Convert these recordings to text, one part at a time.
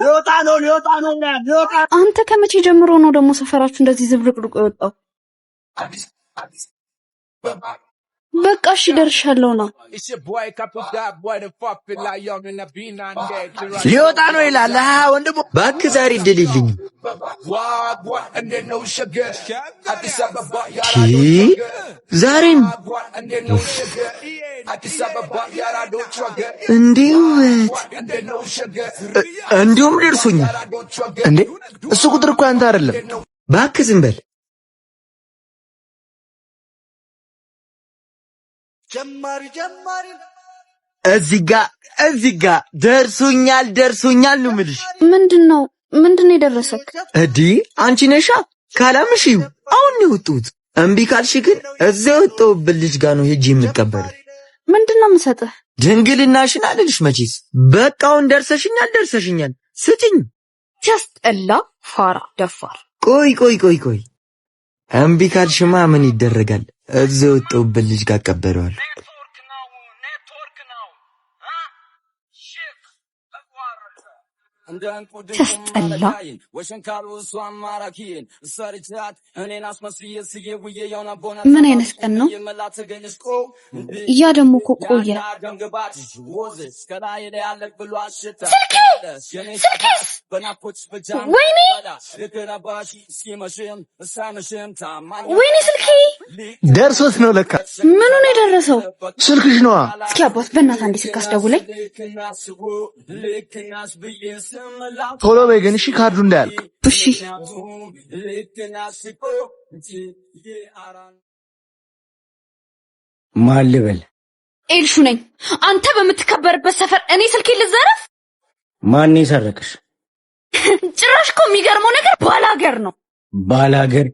ሊወጣ ነው፣ ሊወጣ ነው፣ ሊወጣ። አንተ ከመቼ ጀምሮ ነው ደግሞ ሰፈራችሁ እንደዚህ ዝብርቅርቁ የወጣው? በቃ እሺ ደርሻለሁ ነው። ሊወጣ ነው ይላል። ወንድሙ እባክህ ዛሬ እድል የለኝም። ዛሬም እንዴ ውበት እንዲሁም ደርሶኛል። እንዴ እሱ ቁጥር እኮ ያንተ አይደለም። እባክህ ዝም በል። እዚህ ጋ እዚህ ጋ ደርሶኛል ደርሶኛል ነው የምልሽ። ምንድነው ምንድነው የደረሰክ? እዲ አንቺ ነሻ ካላምሽ አሁን ነው የወጡት። እምቢ ካልሽ ግን እዚያ የወጣሁበት ልጅ ጋር ነው ሄጄ የምቀበለው። ምንድነው የምሰጥህ? ድንግልናሽን አልልሽ መቼስ። በቃ አሁን ደርሰሽኛል ደርሰሽኛል፣ ስጭኝ። ሲያስጠላ ፋራ ደፋር። ቆይ ቆይ ቆይ ቆይ፣ እምቢ ካልሽማ ምን ይደረጋል? እዚያ የወጣሁበት ልጅ ጋር እቀበለዋለሁ። ሲያስጠላ። ምን አይነት ቀን ነው? ያ ደግሞ እኮ ቆየ። ስልኬ ስልኬስ! ወይኔ ወይኔ ስልኬ ደርሶት ነው ለካ። ምኑ ነው የደረሰው? ስልክሽ ነዋ። እስኪ አባት በእናትህ አንዴ ስልክ አስደውለኝ። ቶሎ በይ ግን እሺ፣ ካርዱ እንዳያልቅ። እሺ። ማን ልበል? ኤልሹ ነኝ። አንተ በምትከበርበት ሰፈር እኔ ስልኬ ልዘረፍ? ማን የሰረቅሽ? ጭራሽ እኮ የሚገርመው ነገር ባላገር ነው። ባላገር?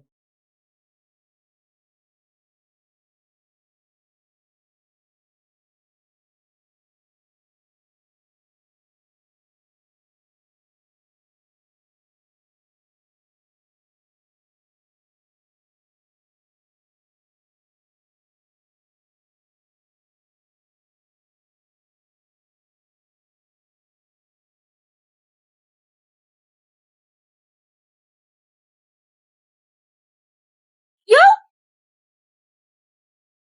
ያው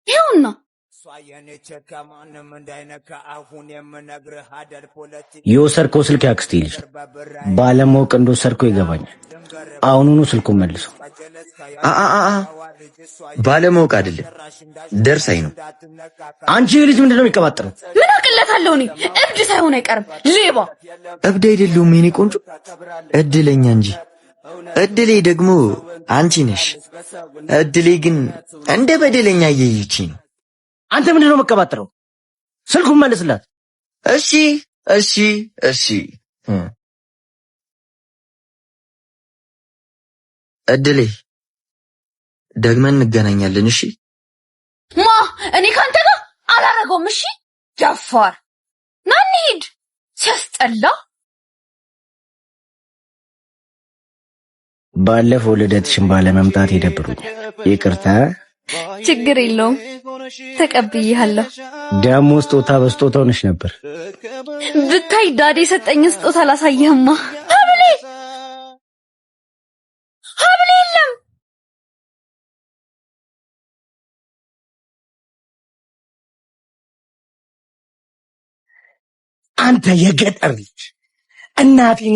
ይኸውና የወሰድከው ስልክ ያክስቴ ልጅ ነው። ባለማወቅ እንደወሰድከው ይገባኛል። አሁኑኑ ስልኩን መልሰው። አ ባለማወቅ አይደለም ደርሳኝ ነው። አንቺ ልጅ ምንድን ነው የሚቀባጥረው? ምን አቅለታለሁ እኔ እብድ ሳይሆን አይቀርም ሌባ። እብድ አይደለሁም የኔ ቆንጆ፣ እድለኛ እንጂ። እድሌ ደግሞ አንቺ ነሽ። እድሌ ግን እንደ በደለኛ እየይቺ ነው። አንተ ምንድን ነው የምቀባጥረው? ስልኩን መልስላት። እሺ እሺ እሺ። እድሌ ደግመን እንገናኛለን። እሺ ማ እኔ ካንተ ጋር አላረገውም። እሺ ደፋር፣ ና እንሂድ። ሲያስጠላ። ባለፈው ልደትሽን ባለመምጣት ይደብሩኛል። ይቅርታ። ችግር የለውም ተቀብዬሃለሁ። ደግሞ ስጦታ በስጦታ ሆነሽ ነበር። ብታይ ዳዴ የሰጠኝን ስጦታ አላሳየህማ። ሀብሌ ሀብሌ የለም። አንተ የገጠር ልጅ እናቴን